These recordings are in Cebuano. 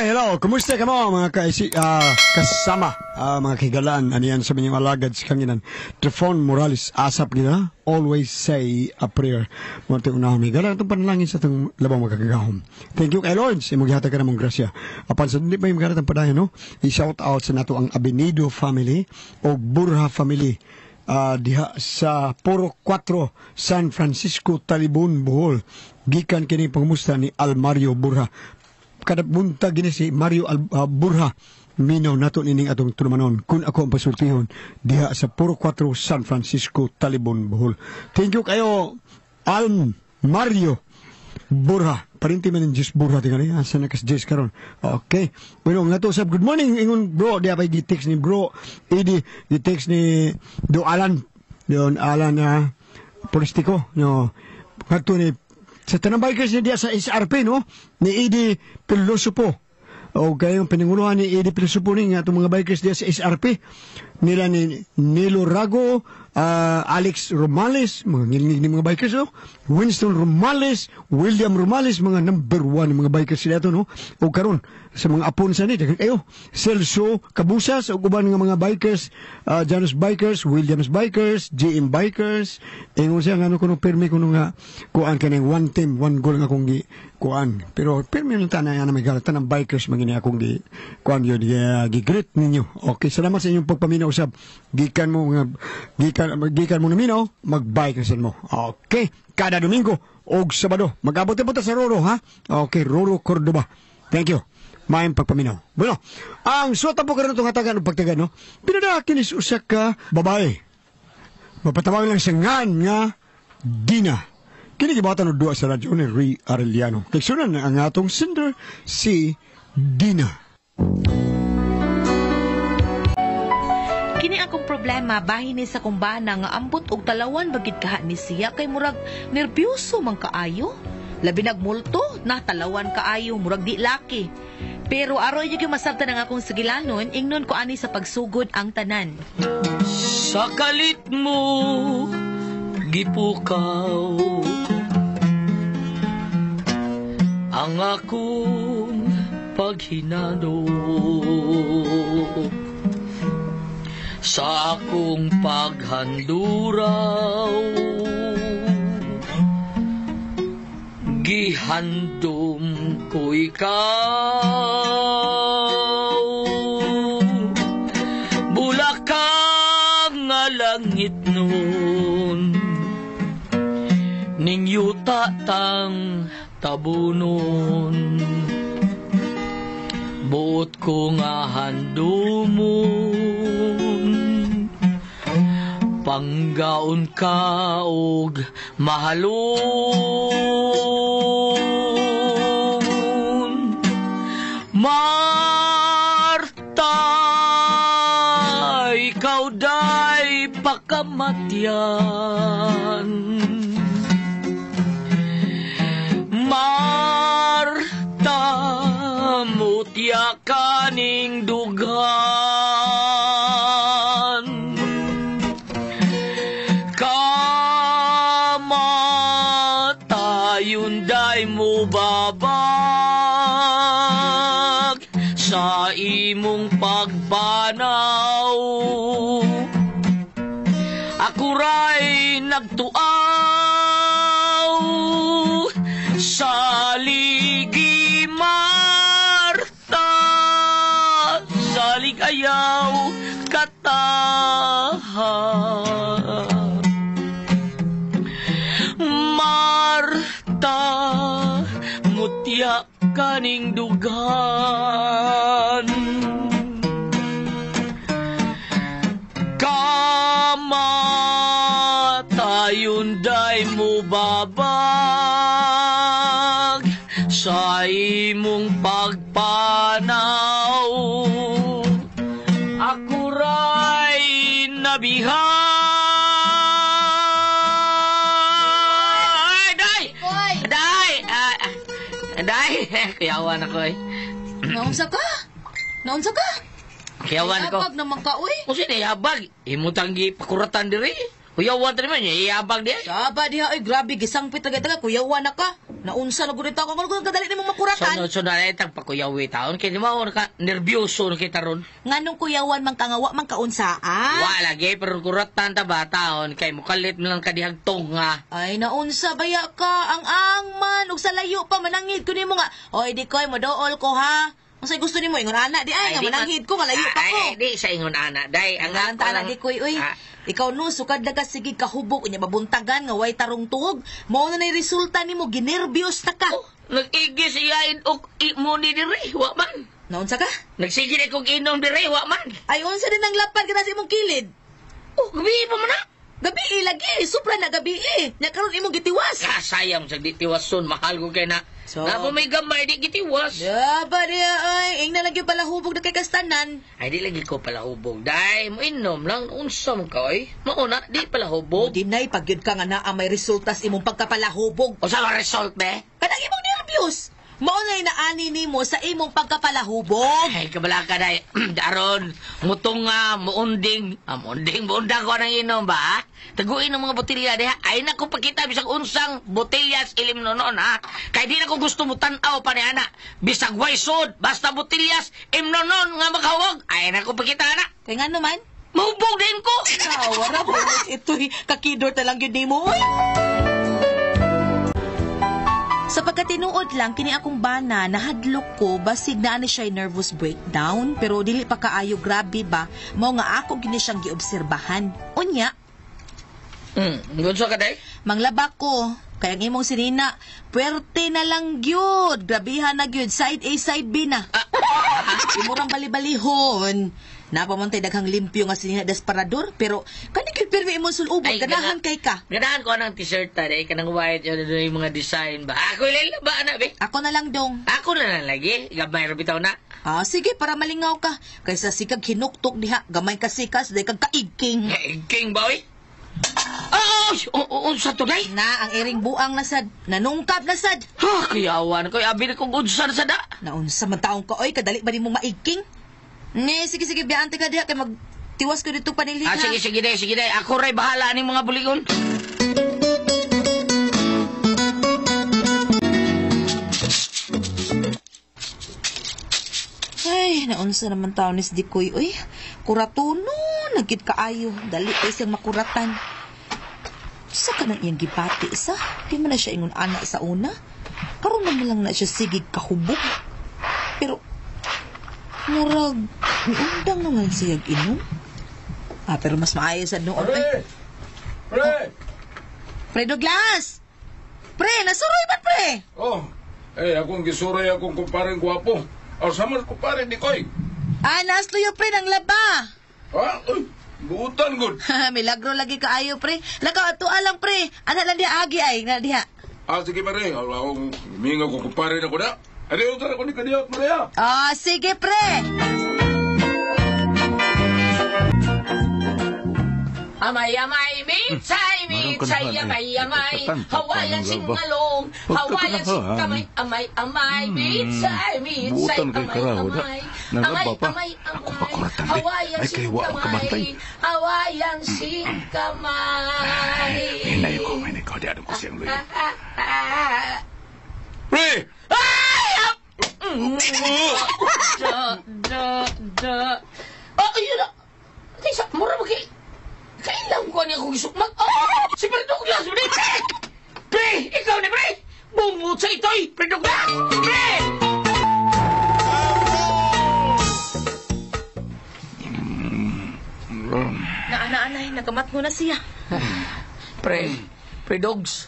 Hi, hello. Kumusta ka mo mga kasama, mga kigalaan, aniyan sa minyong alagad sa kanginan. Trifon Morales, asap nila, always say a prayer. Mga itong unahon, higala itong panalangin sa itong labang magkagahom. Thank you kay Lord, sa imong gihatag ka namong grasya. Apan sa hindi pa yung ang padayon, no? I-shout out sa nato ang Abenido family o Burha family. Diha sa Puro 4, San Francisco, Talibon, Bohol. Gikan kini pangumusta ni Almario Burha. Kada buntag gini si Mario Burha minaw nato nining atong tulumanon kun ako ang pasultihon diha sa Puro 4, San Francisco, Talibon, Bohol. Thank you kayo Alm Mario Burha. Parinti man ng Jess Burha tingali. Asa na kas Jess karon? Okay. Bueno, nga to sab good morning ingon bro, diha pa gi-text ni bro. Idi gi-text ni Do Alan. Don Alan Polistiko, no. Ngadto ni sa tanang bikers ni diha sa SRP, no, ni Idi Pilosopo. O kayong pinanguluhan ni Idi Pilosopo ni nga atong mga bikers diha sa SRP nila ni Nilo Rago, Alex Romales, mga ngilngig ni mga bikers, no, Winston Romales, William Romales, mga number one mga bikers sila to, no. O karon sa mga apon sa ni daghan kayo, Celso Cabusas ug uban nga mga bikers, Janus Bikers, Williams Bikers, GM Bikers. Ingon siya ngano kuno pirmi kuno nga kuan kaning one team one goal nga akong gi kuan, pero pirmi nang tanan nga may galatan ang bikers mangini akong gi kuan yun, gi-greet ninyo. Okay, salamat sa inyong pagpaminaw usab. Gikan mo nga gikan gikan mo naminaw, mag-bike na mo. Okay, kada Domingo og Sabado mag-abot po ta sa Roro, ha. Okay, Roro Cordoba. Thank you. Maayong pagpaminaw. Bueno, ang suwata po karon itong hatagan og pagtagan, no? Pinadakin is usa ka babae. Mapatawag lang siya ngan nga Dina. Kini gibatan og duwa sa radyo ni Ray Arellano. Kay sunan ang atong sender si Dina. Kini akong problema bahin ni sa kumbana nga ambot og talawan bagid kaha ni siya kay murag nerbyuso man kaayo. Labi nagmulto, natalawan kaayo, murag di laki. Pero aroy yung masabtan ang akong sagilanon, ingnon ko ani sa pagsugod ang tanan. Sa kalit mo, gipukaw ang akong paghinanop sa akong paghanduraw. Gihandom ko ikaw, bulakang nga langit nun, ning yuta tang tabunon. Buot ko nga handumon, panggaon ka og mahalon. Marta, ikaw day pakamatyan. Marta, mutya kaning dughan. Kamatayon day mo babag sa imong pagpanaw. Ako ray nagtuaw sa ligi, Marta, salig ayaw kataha. Marta, mutya kaning dughan. Kamatayon day mo babag sa imong pagpanaw. Ako ray nabihay. Day! Day! Day! Kuyawan ako eh. Naunsa ka? Naunsa ka? Kuyawan ko. Habag naman ka, uy. Kung sino ihabag, imutang gipakuratan diri. Kuyawan ta naman, ihabag di. Saba diha, uy, grabe, gisangpit tagay-taga, kuyawan na ka. Naunsa na gud ako kung kadali nimo makuratan. Sunod sunod ay tang pakuyawi taon kay di mo ka nervyoso na kita ron. Nganong kuyawan man ka nga wa man kaunsaan? Wa lagi pero kuratan ta ba taon kay mukalit man lang kadihag tunga. Ay, naunsa baya ka ang ang man ug sa layo pa manangid ko nimo nga. Oy, di koy modool ko ha. Unsay gusto nimo ingon ana di ay nga di man- mananghid ko nga layo pa ko. Ay, di sa ingon ana day ang Ang ako ana lang- di koy uy. Ah, Ikaw no sukad na ka sige kahubog unya mabuntagan nga way tarong tuog. Mao na nay resulta nimo ginerbyos na ka. oh, nag-igis iyain og mo ni diri wa man. Naunsa ka? Nagsige na kog inom diri wa man. Ay unsa din ang lapad kita sa imong kilid? Oh, gabi pa man na. Gabi eh, lagi, supra na gabi eh. Nya karon imong gitiwas. Ah, sayang sa di tiwason mahal ko kay na. So- Na mo may gamay di gitiwas. Ya ba di ay ingna lang gyud pala hubog na kay kastanan. Ay di lagi ko pala hubog. Day mo inom lang unsa man ka oy. Mauna di pala hubog. Dinay pag gyud ka nga naa may resulta sa imong pagkapalahubog. Unsa man result be? Kanang imong nervyos. Mao na inaani nimo sa imong pagkapalahubog. Ay, kabala ka day. Daron, mutong nga, muunding. Ah, muunding, muundang ko ng inom ba? Ha? Taguin ang mga botelya diha. Ay, naku, pakita bisag unsang botelyas ilim noon, ha? Kay di na ko gusto mo tanaw pa ni ana. Bisag waysod, basta botelyas imnonon nga makawag. Ay, naku, pakita, ana. Kay nga naman? Mahubog din ko! Wara po ito'y kakidor talang yun nimo, oy. Sa pagkatinuod lang, kini akong bana, nahadlok ko, basig na ani siya nervous breakdown, pero dili pa kaayo grabe ba, mao nga ako gini siyang giobserbahan. Unya, Gusto ka, day? manglaba ko, kaya ang imong sinina, puwerte na lang gyud, grabihan na gyud, side A, side B na. Imurang bali-balihon. Napamontay daghang limpyo nga sinina desparador, pero kani gyud pirmi imong sulubot, Ay, ganahan kay ka. Ganahan ko ng t-shirt, ta, day. Kanang white, yun, yun, yung mga design ba? Ako ilala ba, ana, be? Ako na lang dong. Ako na lang lagi. Gamay ra bitaw na. Ah, sige, para malingaw ka. Kaysa sikag hinuktok diha, gamay ka sikas, day kag kaigking. King boy. Oh, oh, unsa to day? Na, ang iring buang na sad, nanungkap na sad. Ha, kuyawan ko abi na kong unsa na sada. Naunsa man taong ka, oy, kadali ba nimo maigking? Ne, sige, sige, biyante ka diha, kay magtiwas ko dito panilhin, Ah, ha? sige, sige day, sige day. Ako ray bahala ning mga buligon. Ay, naunsa naman taon ni Dikoy, uy. Kuratono, nagkit kaayo. Dali kay siyang makuratan. Sa kanang iyang gibati sa, di man na siya ingon ana sa una. Karon naman lang na siya sigig kahubog. Pero, murag, miundang naman siyag inom. Ah, pero mas maayo sa noon. Ay, Pre! Pre Douglas! Pre, nasuroy ba pre? Oh, eh, akong gisuray akong kumparing gwapo. O, sama kumpare ni Koy. Ah, nasluyo pre ng laba. Ha? Uy, buutan good. Milagro lagi kaayo pre. Lakaw ato alang pre. Ana lang diha agi ay na diha. Ah, sige pare. Akong mingaw kong kumpare na ko na. Ano yung tara ko ni Kadiyot, Maria? Ah, sige pre. Amay, amay, mitsay, mitsay, amay, amay. Hawayan singalong, hawayan singkamay, amay, amay, mitsay, mitsay, Buutan kay amay, karaho da. amay. Nalaba Amay, pa. amay, Ako amay. pakuratan, eh. Hawayan Ay, kay wa singkamay, kabantay. hawayan singkamay. Hinay ko, hinay ko. Di anong ko siyang luyo. Pre! Ay! Ah! Da, da, da. Ah, ayun na. Tisa, mura ba kay... Kailan ko niya kung isukmag? Oh, si Pre Douglas, pre! Pre! Ikaw ni pre! Bungot sa ito'y! Pre Douglas! Pre! Naana anay nagamat mo na siya. Pre, pre dogs.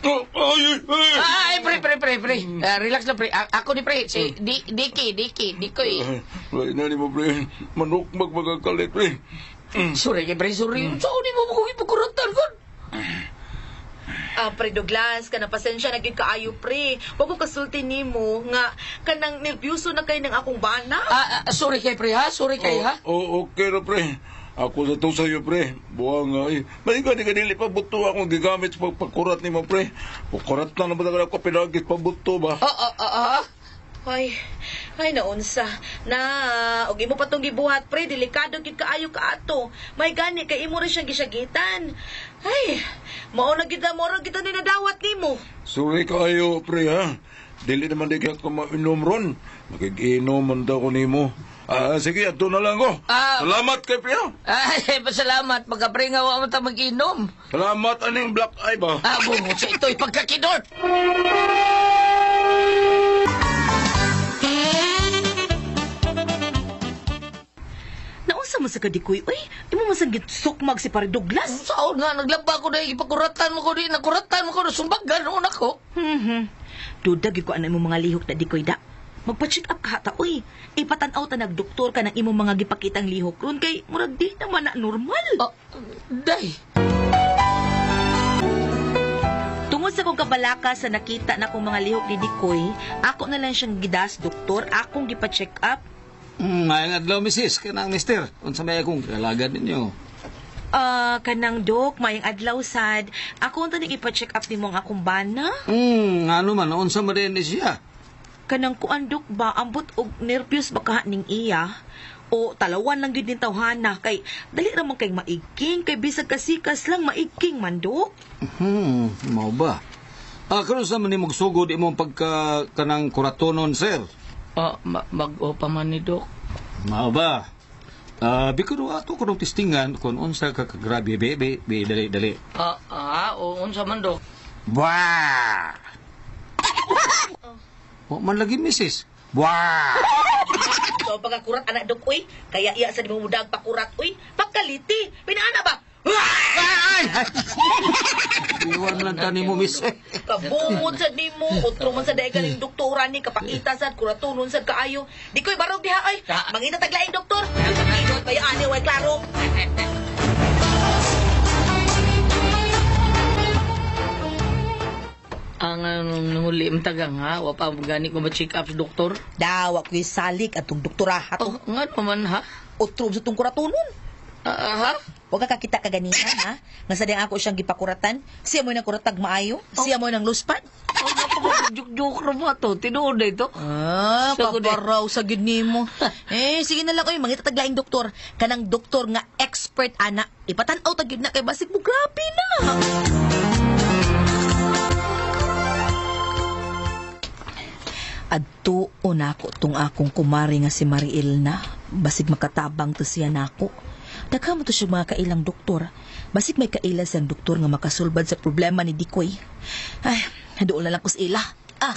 Oh, ay, ay, ay. Ay, pre, pre, pre, pre. Ah, relax lang, pre. Ako ni pre. Si Diki, Diki, Dikoy. Ay, wala na ni mo, pre. Manok magmagakalit, pre. Sorry kay pre, sorry. Saan ni mo kung ipakuratan ko? Ah, pre Douglas, kana pasensya na gyud kaayo pre. Wa ko kasulti nimo nga kanang nerbyuso na kay nang akong bana. Ah, ah, sorry kay pre, ha? Sorry kay, ha? Oh, okay na, pre. Ako sa to sa'yo, pre. Buwang nga, eh. May gani ka dili pa buto akong gigamit sa pagpakurat ni mo, pre. Pukurat na naman ako pinagit pa buto ba? Ah, ah, ah, ah. Ay, ay naunsa. Na, og imo pa tong gibuhat pre, delikado gid kaayo ka ato. May gani kay imo ra siyang gisagitan. Ay, mao na gid mo ra gid ni nadawat nimo. Sorry kaayo, pre, ha? Dili naman di ka mainom ron. Makikiinom man daw ko nimo. Ah, sige, ato na lang ko. Ah. Salamat kay pre, ha? Ay, pasalamat. Pagka-pre nga, wa man ta mag-inom. Salamat aning black eye ba? Ah, bungot sa ito'y pagkakidot. Naunsa man sa kadikoy, uy, imo man sang gitsukmag si Pare Douglas. Saon nga, naglaba ko na, ipakuratan mo ko di, nakuratan mo ko, nasumbagan noon ako. Duda gyud ko ano imong mga lihok na dikoy da. Magpa-check up ka ta, uy. Ipatan-aw ta nagdoktor ka ng imong mga gipakitang lihok ron kay murag di naman na normal. Ah, day. Tungod sa kong kabalaka sa nakita na kong mga lihok ni Dikoy, ako na lang siyang gidas, doktor, akong gipa-check up. Maayong adlaw, misis. Kanang mister. Unsa may akong kalagad ninyo? Ah, kanang dok, mayang adlaw sad. Ako unta ning ipa-check up nimo ang akong bana. Ano man, unsa man din ni siya? Kanang kuan dok ba ambot og nervyos ba kaha ning iya? O talawan lang gyud ning tawhana kay dali ra man kay maigking kay bisag kasikas lang maigking man dok. Mao ba? Ah, karon sa man ni magsugod imong pagka kanang kuratonon, sir. Ah, mag-o pa man ni Dok. Mao ba? Ah, biko do ato kunong testingan kung unsa ka kagrabe be be, be dali dali. Ah, ah, o unsa man, Dok. Wah! Wa man lagi, misis. Wah! So pagkakurat anak dok uy, kaya iya sa di mo mudag pakurat uy, pagkaliti. Pinaana ba? Ay! Iwan lang tani mo, miss. Kabungod sad nimo, utro man sa daegan ning doktora ni kapakita sad kuratonon sad kaayo. Di ko'y barog diha ay. Mangita taglaing doktor. Kaya ani way klaro. Ang nanguli mtagang ha, wa pa gani ko ma-check up sa doktor. Dawa ko'y salik atong doktora Oh, ato. nga naman ha. Utro sa tong kuratonon. Ah, ah, ha? Huwag ka kakita kaganina, ha? Nga sa ako siyang gipakuratan. Siya mo nang kuratag maayo. Siya mo nang luspan. Oh, napaka-juk-juk ra ba to? Tinuod na ito. Ah, Sa gud eh. kaparaw sa gid nimo. Eh, sige na lang oy, mangita taglaing doktor. Kanang doktor nga expert ana. Ipatan-aw ta gid na kay basig mo grabe na. Adtuon nako tong akong kumari nga si Mariel na. Basig makatabang to siya nako. Daghan mo to siya mga kailang doktor. Basig may kaila siyang doktor nga makasulbad sa problema ni Dikoy. Ay, doon na lang ko sa ila. Ah!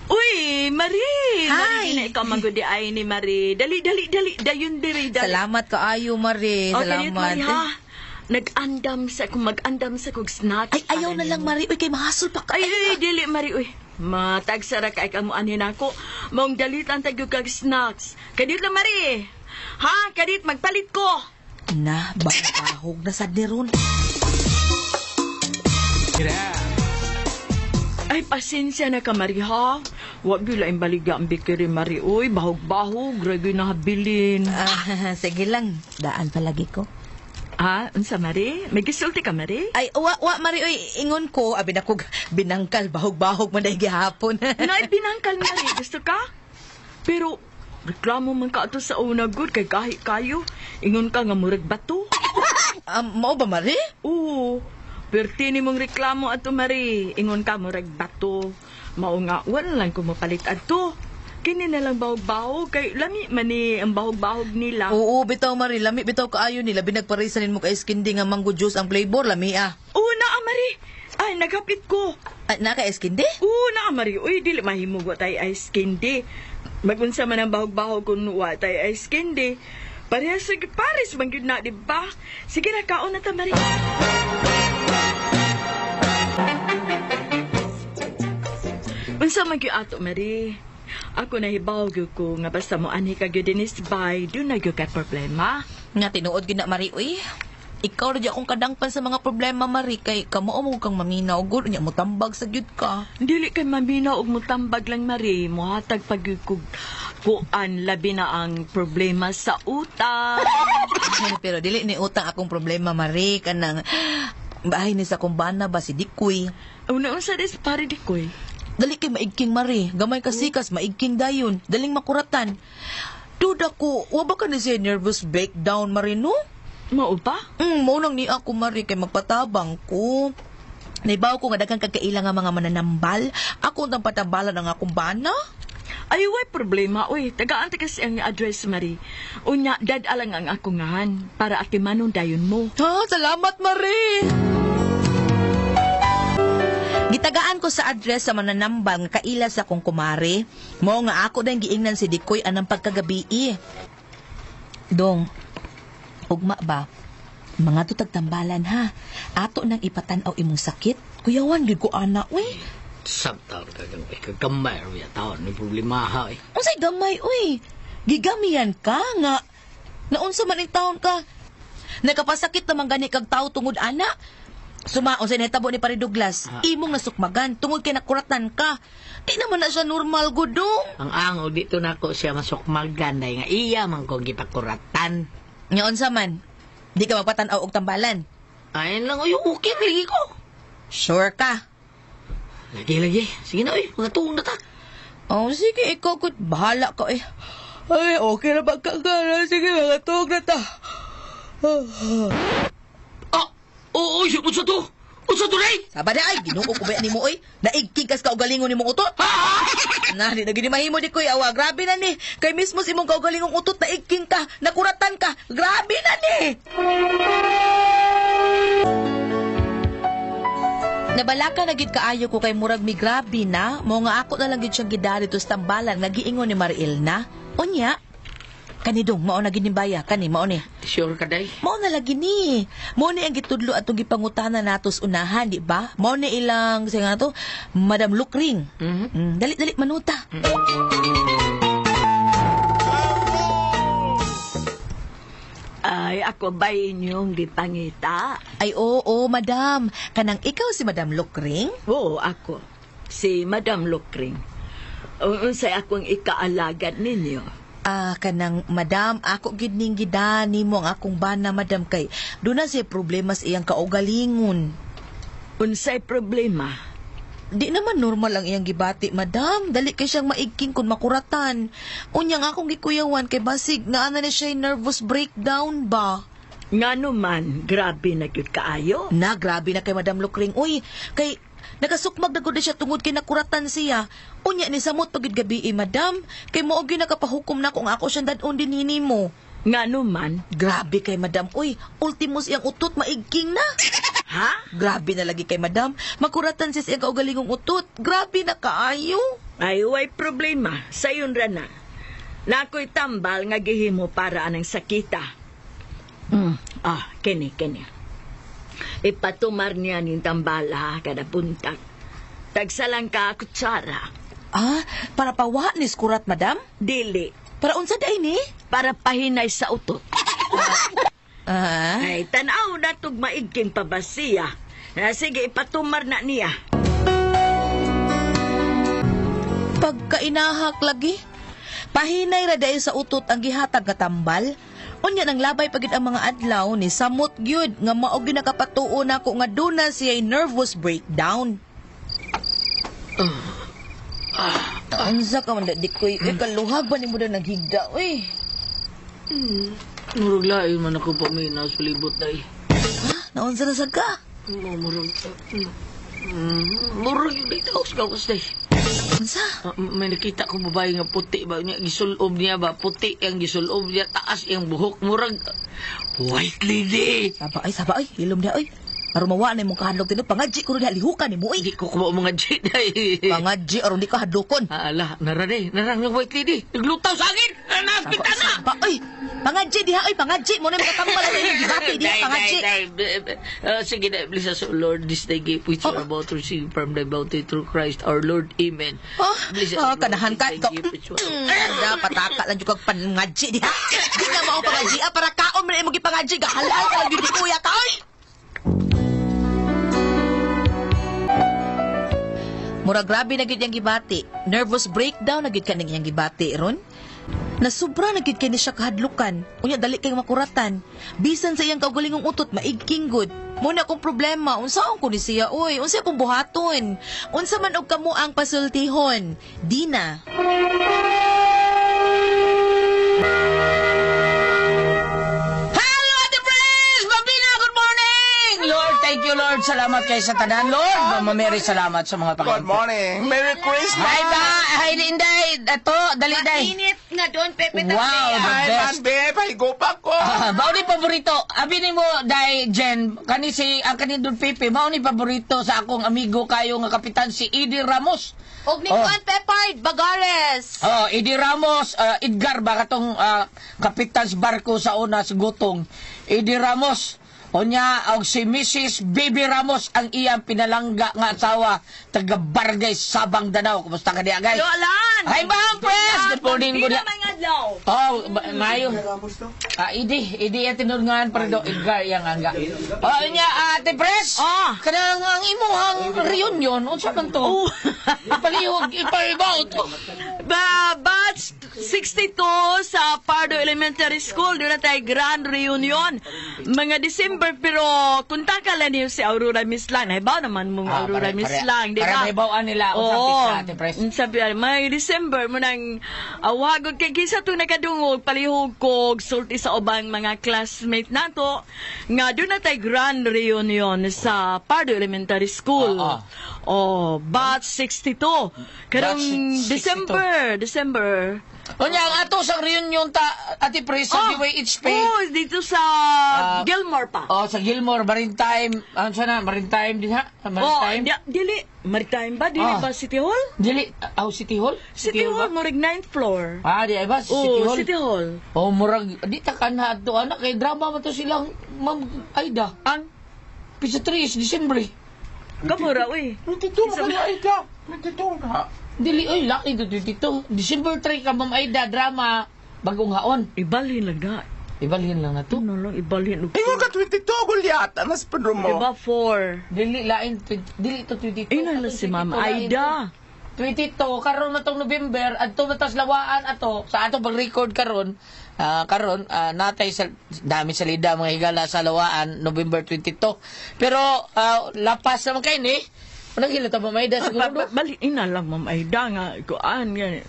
Uy, Marie! Hi! Marie, na ikaw magudi ay ni Marie. Dali, dali, dali. Dayon diri, dali. Salamat kaayo, Marie. O, kaniyot, Salamat. Marie, ha? Nag-andam sa kung mag-andam sa kog snacks. Ay, ayaw na lang, Marie. Uy, kay mahasol pa ka. Ay, ay, dili, Marie, uy. Matagsara ka ikaw mo anin ako. Maong dalitan tayo kag snacks. Kadit lang, Marie. Ha, kadit, magpalit ko. Na, bahog na sad ni Ron. Ay, pasensya na ka, Marie, ha? Wag gyud laing baligya ang bikiri, Marie. Uy, bahog-bahog, ragyo na habilin. Ah, sige lang. Daan palagi ko. Ha? Unsa, Marie? May gisulti ka, Marie? Ay, wa, wa, Marie. Uy, ingon ko. Abi na ko, binangkal, bahog-bahog man dahil gihapon. Nay, binangkal, Marie. Gusto ka? Pero, reklamo man ka ato sa una, good, kay gahi kayo. Ingon ka nga murag bato. Mao ba, Marie? Oo. Perti ni mong reklamo ato, Marie. Ingon ka murag bato. Mao nga, wala lang ko mapalit adto. Kini na lang bahog-bahog, kay lami man ni ang bahog-bahog nila. Oo, bitaw, Marie. Lami, bitaw kaayo nila. Binagparisanin mo kay Eskindi nga mango juice ang flavor. Lami, ah. Oo na, ah, Marie. Ay, naghapit ko. Ay, na ka Eskindi? Oo na, Marie. Uy, dili mahimog wa tay ice candy. Magunsa man ang bahog-bahog kung wa tay ice candy. Parehas sa Paris man gyud na, di ba? Sige na, kaon na ta, Marie. Unsa man gyud ato, Marie? Ako nahibaw gyud ko nga basta mo anhi ka gyud dinis bay, do na gyud kay problema. Nga, tinuod gyud na, Marie. Uy, ikaw ra gyud akong kadangpan sa mga problema, Marie. Kay kamao mo kang maminaw, gud. Unya, mutambag sa gyud ka. Dili kay maminaw og mutambag lang, Marie. Mohatag pag gyud kog kuan labi na ang problema sa utang. Pero dili ni utang akong problema, Marie. Kanang Bahay ni sa kumbana ba si Dikoy. Una unsa des pare di koy. Dali kay maigking mari, gamay kasikas maigking dayon, daling makuratan. Duda ko, wa ba ka ni siya nervous breakdown mari no? Mao ba? Mao nang ni ako mari kay magpatabang ko. Naibaw ko nga daghang kagkaila nga mga mananambal. Ako ang patambalan ang akong bana. Ay, way problema, uy. Tagaan ta kasi ang address, Marie. Unya, dad-alang ang ako ngahan para atimanon dayon mo. Ha, salamat Marie. Gitagaan ko sa address sa mananambal nga kaila sa akong kumare. Mao nga ako dang giingnan si Dikoy anang pagkagabii. Dong, ugma ba? Mga tutag tambalan ha. Ato nang ipatan-aw imong sakit. Kuyawan gyud ko ana, uy. Sabtaw ka kang ikagamay ya taon ni problema ha. Eh. Unsay gamay, uy. Gigamian ka nga. Naunsa man ning taon ka. Nakapasakit naman gani kag tao tungod ana. Suma, unsay nahitabo ni Pare Douglas, imong nasukmagan tungod kay nakuratan ka. Di naman na siya normal gudong. Ang ango dito nako siya masukmagan dahil nga iya man ko gipakuratan. Nya unsa man? Di ka magpatan-aw og tambalan. Ay lang uy, okay lagi ko. Sure ka? Lagi lagi. Sige na uy, mga tuong na ta. Oh, sige, ikaw gud bahala ka eh. Ay, okay na ba ka ka? Sige, mga tuong na ta. Ah, oo, uy, unsa to? Unsa to, Ray? Saba na ay, Ginoo ko ba nimo oy? Naigking kas kaugalingon nimong utot. Na, di na gini mahimo di koy awa. Grabe na ni. Kay mismo sa imong kaugalingong utot naigking ka, nakuratan ka. Grabe na ni. Nabalaka na gid kaayo ko kay murag mi grabe na. Mo nga ako na lang gid siyang gidali to sa tambalan nga giingon ni Mariel na. Unya, kani dong mao na gid ni baya kani mao ni. Sure ka, day? Mao na lagi ni. Mao ni ang gitudlo atong gipangutana nato sa unahan, di ba? Mao ni ilang sa nga to, Madam Lukring. Mhm. Dali dali manuta. Ay, ako ba inyong gipangita? Ay oo, madam. Kanang ikaw si Madam Lukring? Oo, ako. Si Madam Lukring. Unsay akong ikaalagad ninyo? Ah, kanang madam, ako gid ning gidani mo ang akong bana, madam, kay doon na siya problema sa iyang kaugalingon. Unsay problema? Di naman normal ang iyang gibati, madam. Dali kay siyang maigking kung makuratan. Unya nga akong gikuyawan kay basig nga ana ni siya nervous breakdown ba? Ngano man, grabe na gyud kaayo. Na, grabe na kay Madam Lukring. Uy, kay nakasukmag na gud na siya tungod kay nakuratan siya. Unya ni samot pagid gabi eh, madam. Kay mao gyud nakapahukom na kung ako siyang dad-on din nimo. Ngano man? Grabe kay madam. Uy, ultimo siyang utot maigking na. Ha? Grabe na lagi kay madam. Makuratan siya sa iyang kaugalingong utot. Grabe na kaayo. Ay, way problema. Sayon ra na. Nako'y tambal nga gihimo para anang sakita. Ah, kini, kini. Ipatumar niya ning tambala kada buntag. Tagsalang ka kutsara. Ah, para pawa ni skurat, madam? Dili. Para unsa day ni? Para pahinay sa utot. Ah, Ay, tanaw na tug maigking pabasiya. Ah, sige, ipatumar na niya. Pagkainahak lagi. Pahinay ra dahil sa utot ang gihatag nga tambal. Unya nang labay pagid ang mga adlaw ni samot gyud nga mao gyud nakapatuo nako nga duna siya nervous breakdown. Unsa ka man di koy kaluhag ba nimo na naghigda oy? Murag lain man ako paminaw sa libot, day. Ha? Naunsa na sad ka? Murag... Murag yung dito sa gawas, day. Unsa? Ah, may nakita ko babae nga puti ba niya gisulob niya ba puti ang gisulob niya taas iyang buhok murag white lady. Saba ay, hilom dia oy. Aron mawa na imong kahadlok tinuod pangadji ko diha lihukan nimo oy. Hindi ko kuha mga G day. Pangadji aron di ka hadlokon. Ah, ala, nara day, nara nga white lady. Naglutaw sa akin. Nakita na. Saba oy. Pangadji diha oy, pangadji mo na makatambal na imong gibati diha pangadji. Day, day. Sige na, bless us, O Lord, this day gift which we are about to receive from thy bounty through Christ our Lord. Amen. Ah, Bless us, O ah, Lord, kanahan this ka thy ikaw. gift which we Dapat taka lang jud kag pangadji diha. Di na mao pangadji ah, para kaon man imong gipangadji gahalal ka lang gyud ni kuya ka oy. Mura grabe na gyud iyang gibati. Nervous breakdown na gyud kaning iyang gibati ron. Nasubra na gid kay ni siya kahadlukan. Unya dali kay makuratan. Bisan sa iyang kaugalingong utot maigking gud. Mo na akong problema, unsaon ko ni siya oy, unsa akong buhaton? Unsa man og kamo ang pasultihon? Dina. Hello, Ate Pres! Babina, good morning! Lord, thank you, Lord. Salamat kay sa tanan, Lord. Mama Mary, salamat sa mga Good panginoon. morning. Merry Christmas. Hi, ba? Hi, Linday. Ato, dali, day. Mainit nga doon Pepe Wow, the Hi, man, best. babe. Ay, go pa ko. Ah, mao ni paborito. Abi nimo dai Jen, kani si ang kani Don Pepe, mao ni paborito sa akong amigo kayo nga kapitan si Eddie Ramos. Og ni Oh. Juan Pepard Bagares. Oh, Eddie Ramos, Edgar ba katong kapitan sa barko sa una sa Gutong. Eddie Ramos. Unya og si Mrs. Baby Ramos ang iyang pinalangga nga asawa taga Barangay Sabang Danao. Kumusta ka diya, guys? Hello, Alan! Hi, Ma'am Pres! Good morning, Di good na mga adlaw. Oh, mayo. Ah, idi, idi at tinungan pero do Edgar yang angga. Oh, nya Ate Pres. Ah. Kanang ang imuhang reunion unsa man to? Oh. Ipalihog, ipalibaw to. Ba, batch 62 sa Pardo Elementary School. Doon na tayo grand reunion. Mga December, pero kuntaka lang niyo si Aurora Mislang. Naibaw naman mong Ah, Aurora Mislang, di Para ba? maibawan nila unsang Oo. pizza, Ate Pres. Unsa ba, may December mo nang awagod kay kisa to nakadungog palihog kog sulti sa ubang mga classmate nato nga doon na tay grand reunion sa Pardo Elementary School. Oo. Oh, batch 62. Karong Batch 62. December, December. Unya ang ato sang reunion ta Ate Pres sa DYHP. Oh, dito sa Ah, Gilmore pa. Oh, sa Gilmore Maritime, ano siya na Maritime din ha? Oh, Maritime. dili Maritime ba? Dili Ah. ba City Hall? Dili, aw City Hall? City Hall, ba? murag 9th floor. Ah, di ay ba? City Oh, Hall. City Hall. Oh, murag di ta kanha adto anak kay drama man to silang Ma'am Aida. Ang Pisa 3 December. kamura uy. 22 mo ka Aida. 22 ka. Dili oy laki to dito. December 3 ka Ma'am Aida drama bagong haon. Ibalhin lang na. Ibalhin lang na to. Ano lang ibalhin og. Ingon ka 22, Goliath. Anas Pedro mo. Diba 4? Dili lain dili to 22. Ina na si Ma'am 22 lain Aida. to. 22 karon man tong November adto man tas lawaan ato sa ato pag-record karon karon natay sa dami sa lida mga higala sa lawaan November 22 pero lapas naman kay ni unang hilata Ma'am Aida siguro no? Bali ina lang Ma'am Aida nga kuan nga.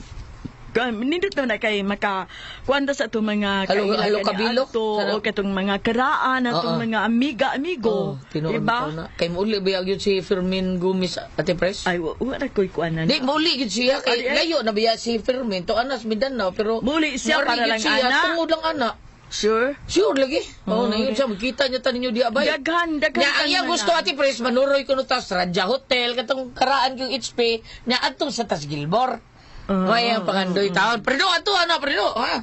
Nindot na kay maka kuan ta sa atong mga Halo- kaila halo kani kabilo? ato, Sana- o katong mga karaan atong Oo. mga amiga amigo. Oh, tinuod diba? ko na. Kay mauli ba yun si Fermin Gomez Ate Pres? Ay wa ra koy kuan na. Di, mauli yun siya. Kay Ay, ay. layo na biya si Fermin. To anas Mindanao. Pero Mauli siya mauri para yun lang siya, ana. Tungod lang ana. Sure. Sure lagi. Oo, oh, na yun siya. Magkita niya taninyo di abay. Daghan daghan. Nya ang iyang tanan gusto na. Ate Pres manuroy kuno tas Radja Hotel katong karaan kong HP nya adtong sa tas Gilmore. Oo. May ang pangandoy taon. Pero ato ano, pero ha.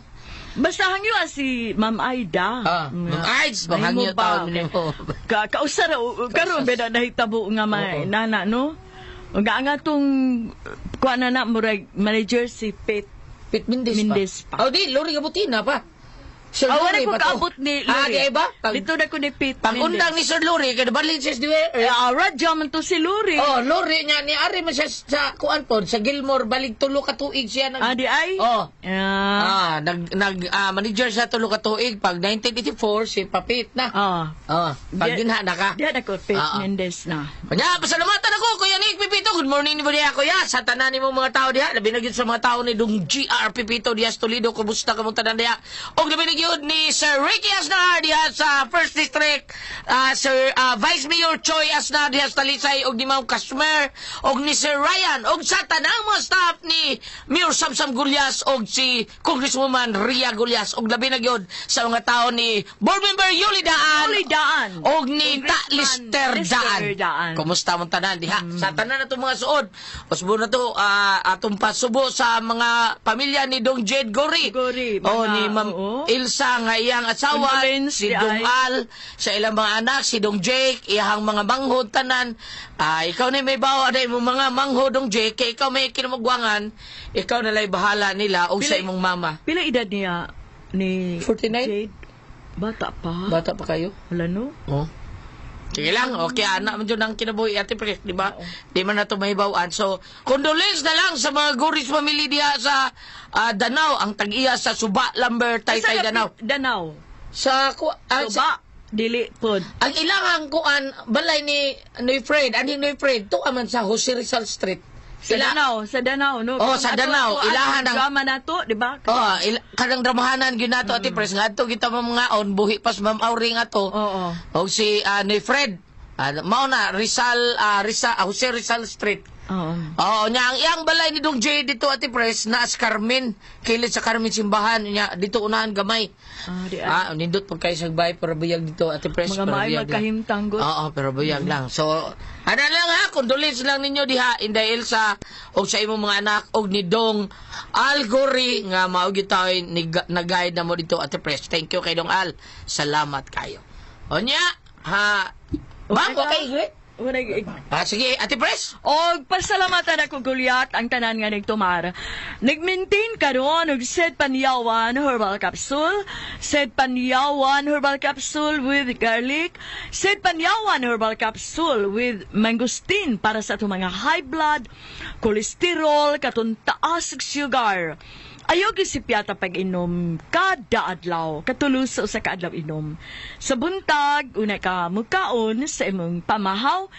Basta hangyo ah, si Ma'am Aida. Ah, Ma'am Aids, bang hangyo Mahimo ba? taon nimo. Ka kausa ra karon ba na nahitabo nga may nana no? Nga ang atong kuan na na murag manager si Pete. Pit Mendez pa. Mendez pa. Oh, di Lori Gabutina pa. Sir Ah, wala Lori ko pa to. kaabot ni Ah, Lori. di ay ba? Pag, Dito na ko ni Pete pag-undang ni Sir Lori kay balin siya sa diwe. Eh, radya man to si Lori. Oh, Lori nya ni ari man siya sa kuan pod sa Gilmore balik tulo ka tuig siya nag Ah, di ay? Oh. Ah. Ah, nag nag manager siya tulo ka tuig pag 1984 si Papit na. Ah. Oh, pag Di- dinha na ka. Di na ko Pete Ah, ah. Mendez na. Kanya, pasalamatan ako, Kuya Nick Pipito. Good morning ni Budia, Kuya. Sa tanan nimo mga tao diha, labi na gyud sa mga tao ni Dung GR Pipito diha sa Toledo. Kumusta ka mong tanan diha? Og labi na gyud ni Sir Ricky Asnar diha sa First District, Sir Vice Mayor Choi Asnar diha sa Talisay, og ni Ma'am Kashmir, og ni Sir Ryan, og sa tanang mga staff ni Mayor Samsam Gulyas, og si Congresswoman Ria Gulyas, og labi na gyud sa mga tao ni Board Member Yuli Daan, Yuli Daan. og ni Ta Congressman Lister Lister Daan. Daan. Kumusta mong tanan diha? Sa tanan na itong mga suod. Usbo na to atong pasubo sa mga pamilya ni Dong Jade Gori. Gori, O mga- ni Ma'am oo. Ilsa nga iyang asawa, Condolence si di Dong ay. Al, sa ilang mga anak, si Dong Jake, iyang mga manghod tanan. Ikaw na may bawa na imong mga manghod Dong Jake, kay ikaw may kinamugwangan, ikaw na lay bahala nila o sa imong mama. Pila edad niya ni 49? Jade? Bata pa. Bata pa kayo? Wala no? Oh. Sige lang, okay, anak man dyan ang kinabuhi, Ate Pre, di ba? Di man na ito mahibawan. So, condolence na lang sa mga Guris family diha sa Danao, ang tag-iya sa Suba, Lumber, Taytay, Sa Danao. Danao. Sa, Suba, dili pod. Ang ilang kuan balay ni Fred, ani ni Fred, tuwa man sa Jose Rizal Street. Sa Danao, sa Danao, no? Oh, sa Danao, ilahan ang drama na to, di ba? Oh, kanang dramahanan gyud nato, Ate Pres, ngadto kita mga on buhi pas Ma'am Auring ato. Oo. Og si ni Fred, mao na Rizal, Rizal, Jose Rizal Street. Oo. Oo, nya ang iyang balay ni Dong Jay dito, Ate Pres, na sa Carmen, kilid sa Carmen simbahan nya dito unahan gamay. Ah, di Ah, nindot pag kayo sa bay pero buyag dito, Ate Pres. Mga pero maay buyag lang. magkahimtang gud. Oo, pero buyag lang. So, ano lang ha, condolence lang ninyo diha Inday Elsa og sa imong mga anak og ni Dong Al Gori nga mao gyud tayo nag-guide na mo dito, Ate Pres. Thank you kay Dong Al. Salamat kayo. Onya, ha. Ma'am, okay, great. Ah, sige, Ate Pres. Og pasalamatan ako Goliath ang tanan nga nagtumar. Nag-maintain karon og Sed Panyawan Herbal Capsule, Sed Panyawan Herbal Capsule with garlic, Sed Panyawan Herbal Capsule with mangosteen para sa atong mga high blood, cholesterol, katong taas og sugar. Ayaw gisipyata pag-inom kada adlaw, katuluso sa kaadlaw inom. Sa buntag, una ka mukaon sa imong pamahaw,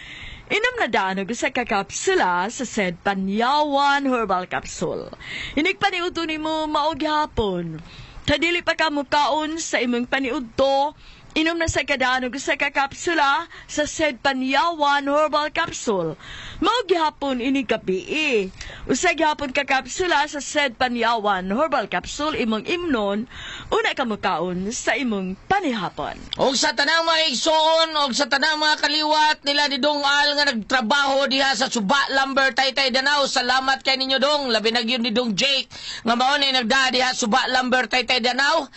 inom na daan og usa ka kapsula sa Sed Panyawan Herbal Capsule. Inig paniudto nimo mao gihapon. Tadili pa ka mukaon sa imong paniudto, inom na sa kadaan og usa ka kapsula sa Sed Panyawan Herbal Capsule. Mao gihapon ini gabi. Usa gihapon ka kapsula sa Sed Panyawan Herbal Capsule imong imnon, una ka mukaon sa imong panihapon. Og sa tanang mga igsoon, og sa tanang mga kaliwat nila ni Dong Al nga nagtrabaho diha sa Suba Lumber Taytay Danao, salamat kay ninyo Dong, labi na gyud ni Dong Jake nga mao ni nagdaa diha Suba Lumber Taytay Danao.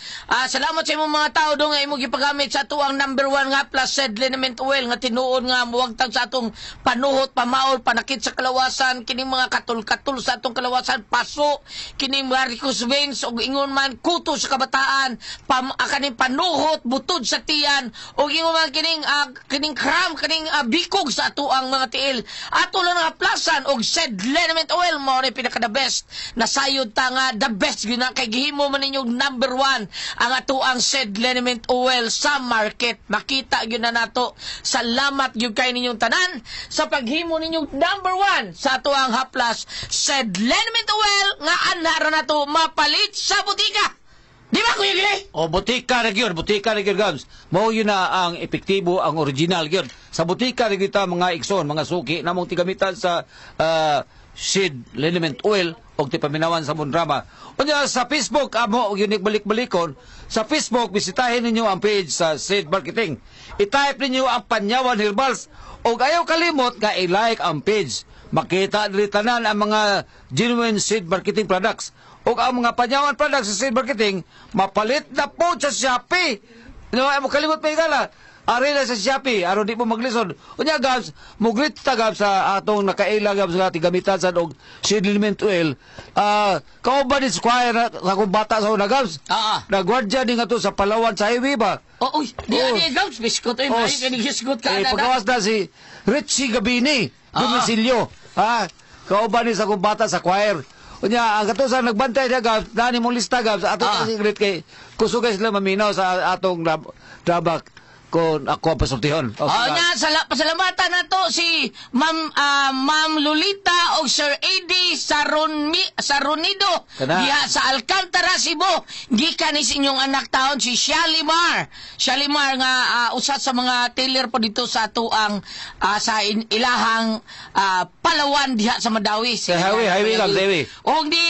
Salamat sa imong mga tao dong nga imong gipagamit sa atuang number 1 nga plus Sed Liniment Oil nga tinuod nga muwagtang sa atong panuhot, pamaol, panakit sa kalawasan, kining mga katul-katul sa atong kalawasan, paso, kining varicose veins og ingon man kuto sa kabataan, kaning panuhot, butod sa tiyan, og ingon man kining kining cramp, kining bikog sa atuang mga tiil. Ato lang nga plasan og Sed Liniment Oil mao ni pinaka the best. Nasayod ta nga the best gyud na kay gihimo man ninyong number 1 ang atuang Sed Liniment Oil sa market. Makita gyud na nato. Salamat gyud kay ninyong tanan sa paghimo ninyong number 1 sa atuang haplas Sed Liniment Oil nga anara nato mapalit sa butika. Di ba, Kuya Gili? O, butika na gyud, butika na gyud, Gabs. Mao yun na ang epektibo, ang original gyud. Sa butika na gyud ta mga igsoon, mga suki namong tigamitan sa Seed Liniment Oil og tipaminawan sa Mondrama. Unya sa Facebook amo og unique balik-balikon. Sa Facebook bisitahin ninyo ang page sa Seed Marketing. I-type ninyo ang Panyawan Herbals og ayaw kalimot nga i-like ang page. Makita diri tanan ang mga genuine Seed Marketing products. Og ang mga Panyawan products sa Seed Marketing mapalit na po sa Shopee. No, ay mo kalimot pa igala. Ari na sa Shopee, aron di mo maglisod. Unya Gabs, mugrit ta Gabs sa atong nakaila Gabs nga tigamitan sa og Seed Liniment Oil. Kauban ni Squire na akong bata sa una Gabs. Oo. Nagwardya ni nga to sa Palawan sa highway ba? Oh, uy, di Oh. ani Gabs, biskot oy, Oh, maayo kay gisgot ka eh, na. pagawas na si Richie Gabini, Domisilyo. Ha? Kauban ni sa akong bata sa choir. Unya, ang kato sa nagbantay niya, Gabs, nani mong lista, Gabs, ato kasi great kay kusugay sila maminaw sa atong drabak kung ako ang pasultihon. Okay, Oh, Gabs. nya pasalamatan na to si Ma'am Ma'am Lolita og Sir Eddie Saronido Kana. diha sa Alcantara, Cebu. Gikan ni sa inyong anak taon si Shalimar. Shalimar nga usa sa mga tailor po dito sa atuang sa ilahang Palawan diha sa Madawi. Sa highway, highway lang, highway. Og di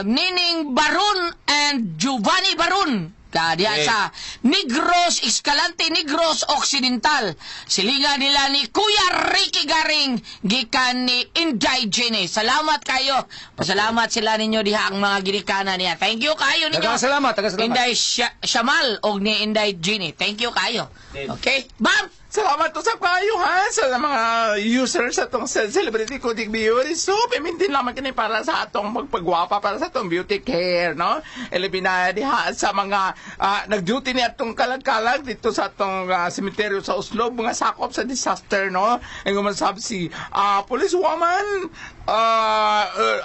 Nining Barun and Giovanni Barun. Ka diha Okay. sa Negros, Escalante Negros Occidental. Silingan nila ni Kuya Ricky Garing gikan ni Inday Jenny. Salamat kayo. Pasalamat sila ninyo diha ang mga ginikanan niya. Thank you kayo ninyo. Taga salamat, taga salamat. Inday Shamal og ni Inday Jenny. Thank you kayo. Okay? Bam! Salamat usab kayo ha sa mga users sa atong Celebrity Kojic Beauty Soap. Imintin lamang kini para sa atong pagpagwapa, para sa atong beauty care, no? Ilabi na diha sa mga nag-duty ni atong kalag-kalag dito sa atong sementeryo sa Oslob, mga sakop sa disaster, no? Ang gumasab si police woman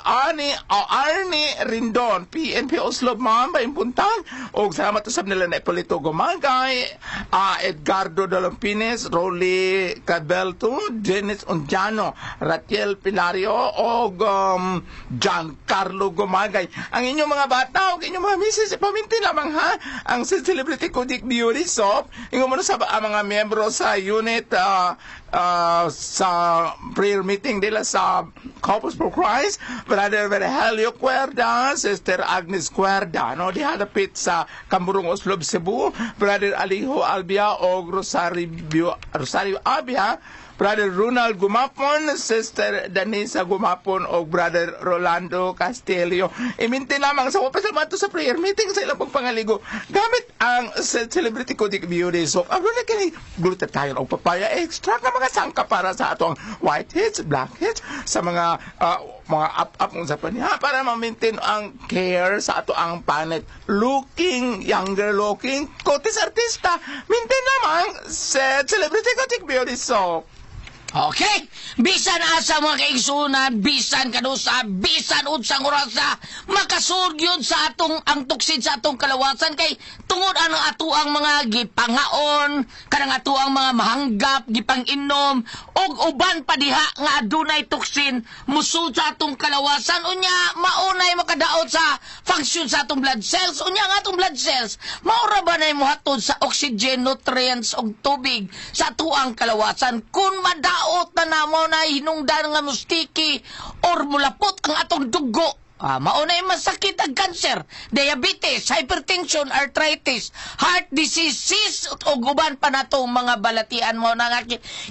Arnie Arnie Rindon, PNP Oslob, ma'am, ba buntag. Og salamat usab nila na Ipolito Gumagay, Edgardo Dolompines, Rolly Cabelto, Dennis Undiano, Ratiel Pilario, og Giancarlo Gumagay. Ang inyong mga bata og inyong mga misis, ipaminti lamang ha ang Celebrity Kojic Beauty Soap. Ingon mo na sa ang mga miyembro sa unit sa prayer meeting nila sa Couples for Christ, Brother Virgilio Cuerda, Sister Agnes Cuerda, no, diha dapit sa Kamburong Oslob, Cebu, Brother Alijo Albia og Rosario Abia, Brother Ronald Gumapon, Sister Danisa Gumapon o Brother Rolando Castillo. Iminti lamang sa pasalamat sa prayer meeting sa ilang pagpangaligo gamit ang Celebrity Kojic Beauty Soap. Ang na kini glutathione o papaya extract nga mga sangka para sa atong whiteheads, blackheads, sa mga mga up-up sa paniha para ma-maintain ang care sa ato ang panet. Looking, younger looking, kotis artista. Maintain lamang sa Celebrity Kojic Beauty Soap. Okay? Bisan asa mga kaigsunan, bisan kanusa, bisan unsang orasa, makasud yun sa atong ang toxin sa atong kalawasan kay tungod ang ato ang mga gipangaon, kanang ato ang mga mahanggap, gipanginom, og uban pa diha nga adunay toxin musud sa atong kalawasan. Unya maunay makadaot sa function sa atong blood cells. Unya ang atong blood cells maura ba nay mohatod sa oxygen, nutrients og tubig sa atuang kalawasan? Kung madaot na namo na hinungdan nga mustiki or mulapot ang atong dugo, maunay masakit ang cancer, diabetes, hypertension, arthritis, heart diseases ug uban pa natong mga balatian. Mo na nga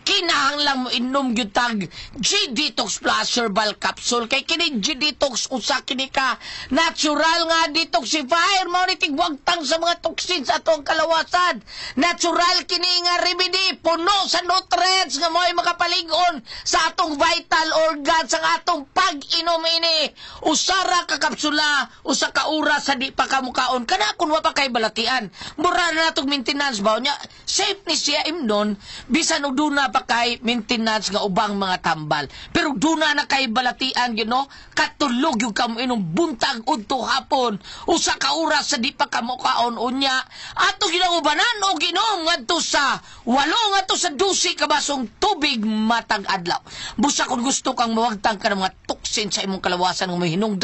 kinahanglan mo inom gyud tag G-Detox Plus Herbal Capsule kay kini G-Detox usa kini ka natural nga detoxifier, mao ni tigwagtang sa mga toxins atong kalawasan. Natural kini nga remedy, puno sa nutrients nga mo'y makapalig-on sa atong vital organs. Ang atong pag-inom ini, usa ra ka kapsula usa ka oras sa di pa kamukaon kana kun wa pa kay balatian. Mura na natong maintenance ba nya, safe ni siya imnon bisan og duna pa kay maintenance nga ubang mga tambal. Pero duna na kay balatian gyud, no, katulog yung kamo inom buntag udto hapon usa ka oras sa di pa kamukaon. Unya ato ginaubanan og inom ngadto sa 8 ngadto sa 12 ka basong tubig matag adlaw. Busa kung gusto kang mawagtang ka ng mga toxin sa imong kalawasan nga mahinungdan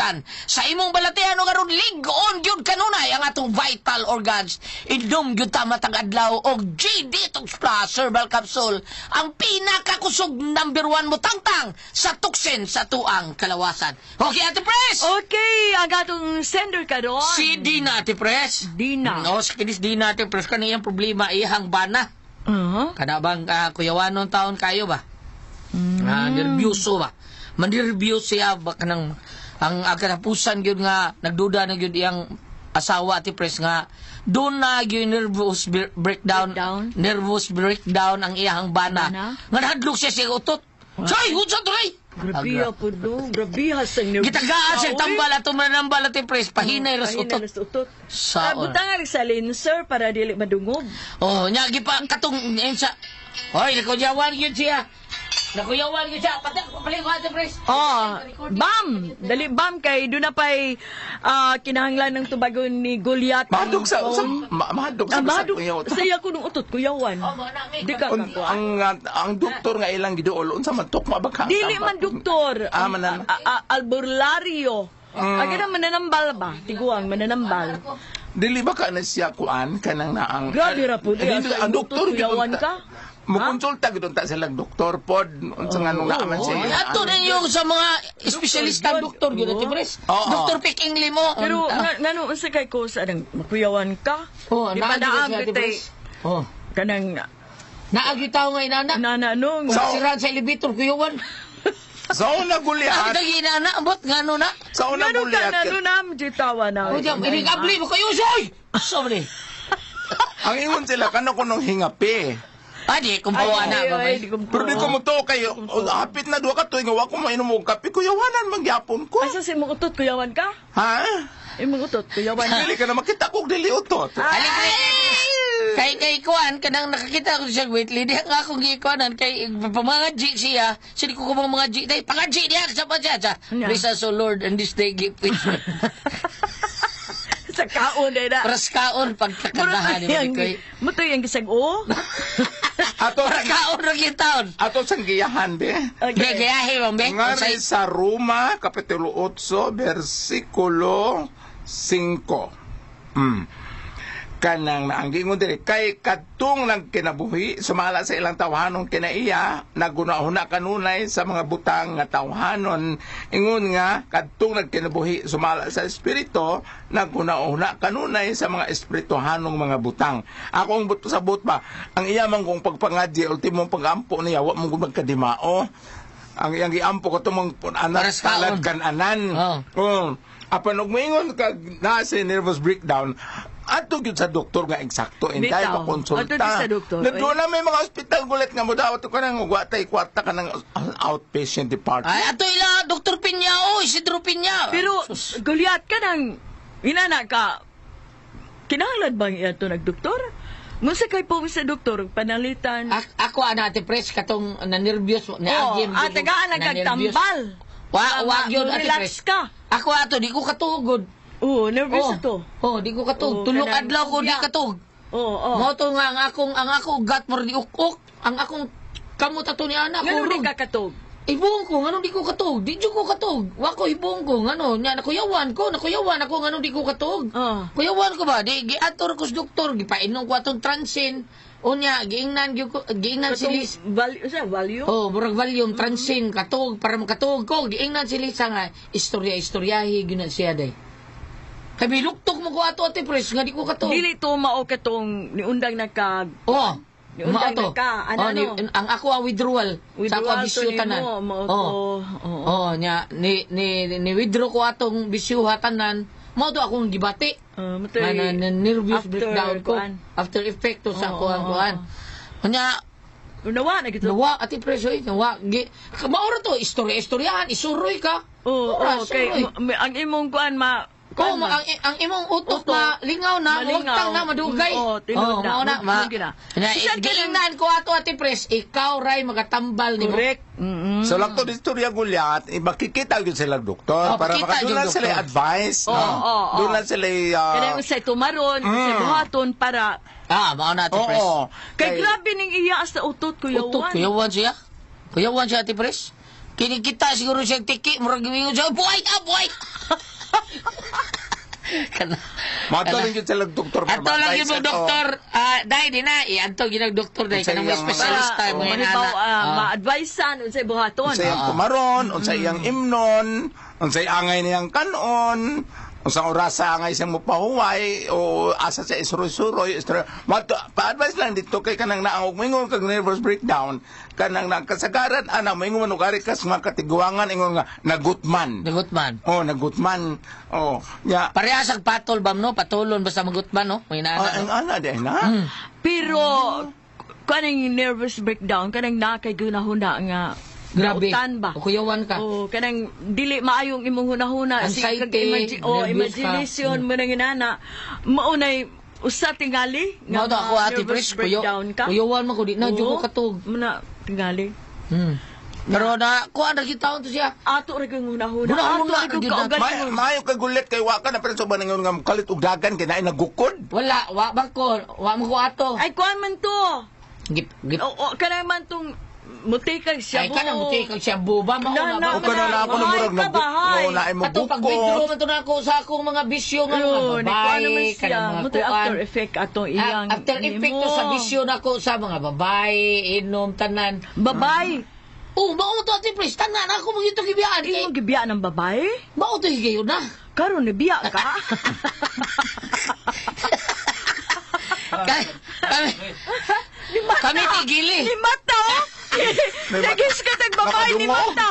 sa imong balatian o karon lig-on gyud kanunay ang atong vital organs, inom gyud ta matag adlaw og G-Detox Plus Herbal Capsule, ang pinakakusog number 1 mo tangtang sa toxin sa tuang kalawasan. Okay, Ate Pres! Okay, ang atong sender karon. Si Dina, Ate Pres. Dina. No, si kinis Dina, Ate Pres, kaniyang problema iyang bana. Kada bang kuyawanon taon kayo ba? Nerbyuso ba? Manerbyuso siya ba kanang ang katapusan gyud nga nagduda na gyud iyang asawa, Ate Pres, nga doon na gyud nervous breakdown, nervous breakdown ang iyang bana. Nga nahadlok siya sa utot. Say, unsa to ray? Grabe po do, grabe ha sa nervous. Gitagaan siya tambal ato manambal, Ate Pres, pahinay ras utot. Sa butang sa lenser para dili madungog. Oh, nya gipa katong sa. Hoy, nakuyawan gyud siya. Nakuyawan gyud siya. Patay paling ko, Ate Pres. Oh, bam! Dali bam kay doon na pa'y kinahanglan ng tubagon ni Goliath. Mahadlok sa mahadlok sa Mahadlok sa ko nung utot kuyawan. Di ka ang doktor nga ilang giduol unsa man tukma ba ka? Dili man doktor. Albularyo. Aga na mananambal ba? Tiguang mananambal. Dili ba ka na siya kuan kanang naang Grabe ra po. Ang doktor kuyawan ka. Mukonsulta gid unta silang doktor pod unsa nga nung naaman siya. Ato na yung sa mga espesyalista doktor gyud, Ate Pres. Doktor Peking Limo. Pero ngano unsa kay ko sa nang makuyawan ka? Oh, di pa naag tay. Oh. Kanang naagi tawo nga inana. Nana nung siran sa elevator kuyawan. Sa una Goliath. Ang tagi na ambot ngano na. Sa una Goliath. Ngano na jitawa na. Oh, jam ini abli mo kayo soy. Sorry. Ang ingon sila kano kunong hingapi. Ah, di kumpuha na ba? Ay, di kumpuha. Pero di ko mo to kay hapit na duha ka tuig nga wa ko mainom og kape, kuyawanan magyapon ko. Asa sa imong utot, kuyawan ka? Ha? Imong utot, kuyawan ka? Dili ka na makita kog dili utot. Alik kay kay kuan kanang nakakita ko siya wait lady ang akong gikuanan kay pamanga G siya sini ko kumang mga G day panga G diha sa pa siya sa Nya. Praise us, O Lord, and this day give peace. Sa kaon day na. Paras kaon pagkakandahan ni Mikoy. Mutoy ang gisag o. Ato Para kaon ra gyud taon. Ato sang giyahan be. Okay. Gayahe man be. Ngari sa Roma, Kapitulo 8, versikulo 5. Kanang ang gingon diri kay kadtong nagkinabuhi sumala sa ilang tawhanon kinaiya, nagunahuna kanunay sa mga butang nga tawhanon, ingon nga kadtong nagkinabuhi sumala sa espiritu, nagunahuna kanunay sa mga espirituhanong mga butang. Ako ang buto sa but ba, ang iya man kong pagpangadyi, ultimong pagampo niya, wa mo magkadimao. Ang iyang giampo ko tumong anak Paras kaon. talad kan anan. Oh. Oh. Apan og moingon kag naa sa nervous breakdown, ato gyud sa doktor nga eksakto inday Bitaw. pakonsulta. Ato gyud sa doktor, Na doon na may mga ospital gulit nga mo dawat ko nang wa tay kwarta ka ng outpatient department. Ay, ato ila Dr. Pinya o Isidro Pinya. Pero Sus. Goliath ka nang inana ka. Kinahanglan bang iya to nagdoktor? Musa kay po sa doktor panalitan. Ako ana ate pres katong nanervyos Oh, na agim. ah, tagaan ang kag tambal. Wa wa gyud ate Relax pres. ka. Ako ato di ko katugod. Oo, nervous Oh, to. Oh, di ko katug. Oh, Tulog kanang adlaw ko di uya. katug. Oo, oh. Mao to nga ang akong gut mo di uk-uk. Ang akong kamot ato ni ana ko. Ngano di ka katog? Ibong ko, ngano di ko katug? Di jud ko katug. Wa ko ibong ko, ngano nya nakuyawan ko, nakuyawan ako ngano di ko katug. Oh. Kuyawan ko ba? Di giator ko sa doktor, gipainom ko atong Transin. Unya, giingnan gyud ko, giingnan si Liz. Value, sa value? Oh, murag Valium, Transin, katug para makatug ko. Giingnan si Lisa nga istorya istoryahi gyud na siya day. Kay biluktok mo ko ato ate pres nga di ko katug. Dili to mao katong niundang nagka Oh. Ni undang Mao to. na ka, ano, Oh, ni, ano? ang ako ang withdrawal, sa ako Withdrawal ang to bisyo nimo, tanan. mao to. Oh. Oo. Oh, nya ni ni ni withdraw ko atong bisyo tanan. Mao to akong gibati. Matoy, Na, na, na nervous after breakdown ko. kuan. After effect to sa Oo, ako ang oo, kuan. Nya Nawa na gito. nawa ati preso eh, nawa gi maura to istorya istoryahan isuroy ka. Oo, Ora, oo, kay suroy. ang imong kuan ma Ko kuan ma, ang imong utok Utok. ma lingaw na, Malingaw. mawagtang na madugay. Oo, tinuod na. mao na, ma. Madugay na. Na, Bisan ka lang- giingnan ko ato ati pres, ikaw ray magatambal nimo. Correct. Mm-mm. So lang to istorya gulyat, makikita gyud sila doktor Oh, para pakita maka doon gyud lang sila doktor. advice, Oo, no? oo, oo. Doon lang sila Kanang unsay tumaron, unsay buhaton para Ah, mao na ati pres. Oo. kay grabe ning iya sa utot kuyawan. Utot, kuyawan siya. Kuyawan siya ati pres. Kinikita siguro siya tiki, murag giingon siya, buhay ka, buhay! Kana. Mato lang gyud sila doktor para Ato lang ma-advise yun mo, ato. doktor. Ah, dahil di na, ianto ginag doktor dahil Unsay kanang may iyang mga- specialista, Para mga mahibaw, inana. ma-advisean unsay buhaton. Unsay iyang kumaron, unsay iyang imnon, unsay angay niyang kanon, unsang orasa angay siyang mupahuway o asa siya isuroy-suroy, istorya. Mato, pa-advise lang dito kay kanang naangog moingon kag nervous breakdown, kanang nang kasagaran ana moingon man og ari kas mga katiguangan ingon nga nagutman. Nagutman. Oh, nagutman. Oh, nya. Parehas ang patol bam no, patulon basta magutman no, may inana. Ah, No? ang ana di na. Pero kanang nervous breakdown kanang na kay gunahuna nga Grabe. nautan ba? O kuyawan ka. Oh, kanang dili maayong imong hunahuna. Sige, Anxiety, kag oh, nervous ka. imagination mo nang inana. Maunay usa tingali Mao to ako ma- ate nervous pres, kuyo, breakdown ka. kuyawan man ko di na jud ko Oo, katug. Muna tingali. Pero na kuan ra gyud taon to siya. Ato ra gyud hunahuna. Hunahuna Ato ra gyud gyud na. kaugalingon. Maayo kay gulit kay wa ka na pero sa ba ningon nga kalit og dagan kay naay nagukod. Wala, wa bang ko, wa mo ko ato. Ay kuan man to. Gip, gip. Oo, kanang man tong mutikag siya. Ay kanang muti kag siya buba mao Na, na. na, O kana na ako na Bahay murag ka, naguk bahay. no, naay mo Ato pag withdraw bukod. man to na ako sa akong mga bisyo nga mga Yun, nikuan babae, naman siya. kanang mga Mutoy kuan. after effect atong iyang Ah, after effect to sa nimo. bisyo nako sa mga babae, inom tanan. Babay. Oh, mao to ate pres, tanan ako mga gibiyaan kay. Imong gibiya ng babae? Mao to higayon na. Karon nibiya ka. Kami, Ni mata. kami tigili. Ni mata oh. Nagis ka tag babae ni Nakadungo. mata.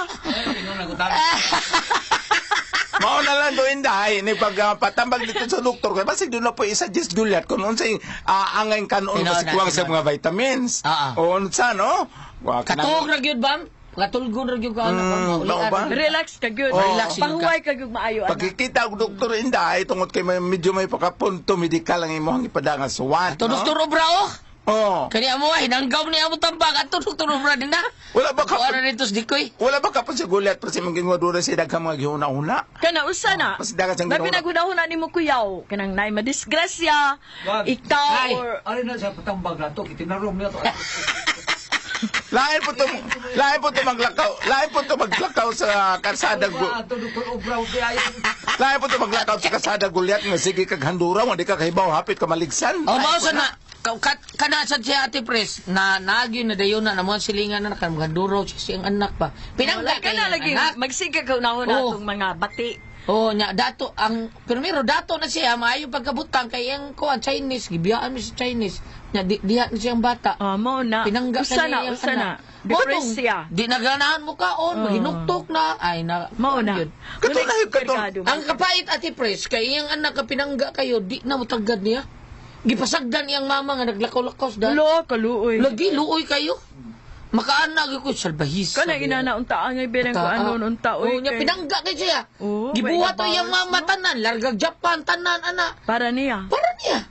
Mao na lang do, Inday, ni pag patambag dito sa doktor kay basig doon na po i-suggest gulyat kung unsay angay kanon Tinuod kasi na, kuwang sa tinuod. mga vitamins. O unsa, no? Wa kanang- Katuog ra gyud bam. Katulgon ra gyud ka ano. Mao ba? Relax ka gyud. Oh. Relax gyud ka. Pahuway ka gyud maayo ana. Pagkikita og doktor, Inday, tungod kay may, medyo may pakapunto medikal ang imong ipadanga suwat, Ato no? Doktor Obra oh. Oh. Kani amo ay hinanggaw ni amo tambag ato Doktor Obra din na. Wala ba ka Kuha na dito sa dikoy. Wala ba kapon sa gulyat pero sa imong gingadura sa daghang mga gihuna-huna? Kana usa na. Mas dagat siyang Labi ginawa. naghunahuna nimo kuyaw kanang nay madisgrasya ikaw Ay. or Ari na siya patambag na to, kitinarom niya to. Lain po to maglakaw, lain po to maglakaw sa kalsada. Ato Dr. Obra ayaw. Lain po to maglakaw sa kalsada gulyat nga sige kag handura, di ka kahibaw hapit ka maligsan. O mao sa na kana sad siya Ate Pres na naagi na dayon na namo silingan na kan maganduro siya siyang anak pa. Pinangga Wala ka kay na ang lagi anak. magsiga ka unahuna Oo. atong mga bati. Oh, nya dato ang primero dato na siya maayo pagkabutang kay ang kuan Chinese gibiyaan mi sa Chinese. Nya di, diha na siyang bata. Ah, mo na. Pinangga Usa ka na, niya usa na. anak. Mao tong, Depresya. Di naganahan mo kaon, Oo. mahinuktok na ay na. Mao na. Yun. Kato na, kato. Ang kapait Ate Pres kay iyang anak ka pinangga kayo di na motagad niya. Gipasagdan iyang mama nga naglakaw-lakaw sa Lo, kaluoy. Lagi luoy kayo. Makaana gyud ko salbahis. Kana ina na unta angay birang ko ano unta Oh, oy. nya pinangga kay siya. Oo, Gibuhat may to iyang mama tanan, largag Japan tanan ana. Para niya. Para niya.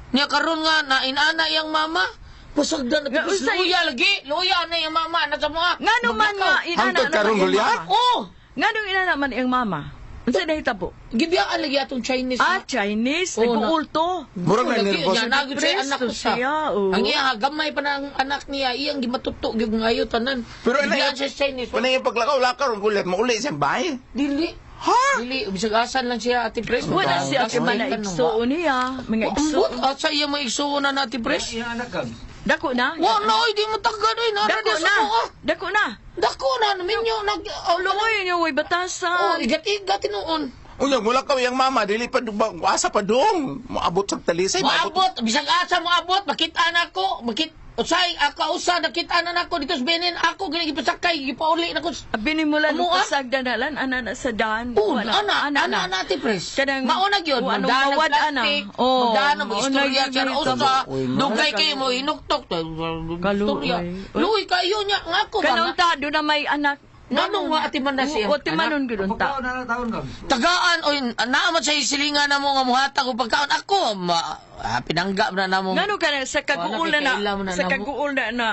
Nya karon nga na inana iyang mama. Pasagdan na Nga, tapos usay- luya lagi. Luya na iyang mama na sa mga. Ngano man nga inana Hangtod naman karon, iyang Goliath? mama? Oh, Nganong inana man iyang mama? Unsa nahitabo? gibiyaan lagi atong Chinese. Ah, Chinese, Oo, na. nag-uulto. Murag na Lagi, nervous. nya nagud sa anak ko sa. Siya, oo. Ang iya gamay pa na ang anak niya, iyang gimatuto gyud ngayo tanan. Pero ano Gibiyaan siya sa Chinese. Wala yung paglakaw-lakaw ron gulyat, mauli siyang bahay. Dili. Ha? Dili, bisag asan lang siya Ate Pres. Wala siya Kasi kay man na igsuon niya, mga Ambot, igsuon. at sa iya mga igsuon na natin, Pres. Iya anak ka. Dako na. Wa na, oy, di mo tagad, oy, nara Dako na sa na. mga. Dako na. Dako na, naminyo, nag, oh, Luoy niyo way oh, batasan. igat-igat tinuon. Unya, mula ka iyang mama, dili pa asa pa dong. Maabot sa talisay, maabot. Maabot, bisag asa moabot, makita na ako, makit, usay, ako usa, nakita na nako dito sa Benin, ako, gini, gipasakay, gipauli na ko. Abi ni mula Amo, ah? pasagdan na lan ana na sa dan. Oh, Wala. ana, ana, ana, Ate Pres. Kanang- Mauna gyud, o, anong magdaan ng mawad, ana. plastic, Oh, magdaan ng mauna istorya gyud siya yun. usa, Uy, no. dugay kayo mo hinuktok, Kaluoy. istorya. Luoy kayo niya, nga ako ba Kanang nga? ta do na may anak. Ngano nga ati man na siya? O timanon gyud unta. Pagkaon na na taon ka. Tagaan oy naaman sa isilingan na mo nga muhatag og pagkaon ako ma, pinangga na namo. Ngano ka na sa kaguol na Wala, kay na na sa namo. kaguol na na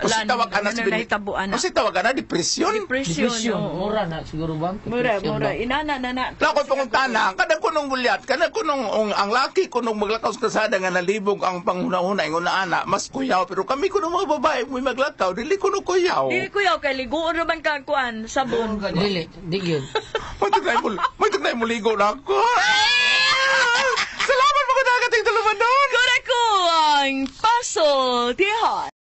O si tawag ka na ngano nahitabo ana. O si tawag ka na, depression. Depression. Depression. oo. Mura na siguro ba? Mura, Depression mura. ba? Inana na na. Lakoy pangutana, kanang kunong gulyat, kanang kunong ang laki kunong maglakaw sa kasada nga nalibog ang panghuna-huna ingon na ana, mas kuyaw pero kami kunong mga babae may maglakaw, dili kuno kuyaw. Di kuyaw kay liguon ra man ka kuan sabon. Dili, di gyud. May tunay mo ligo na ako. Salamat mga dagating tulumanon. Kura ko ang Paso Tihon.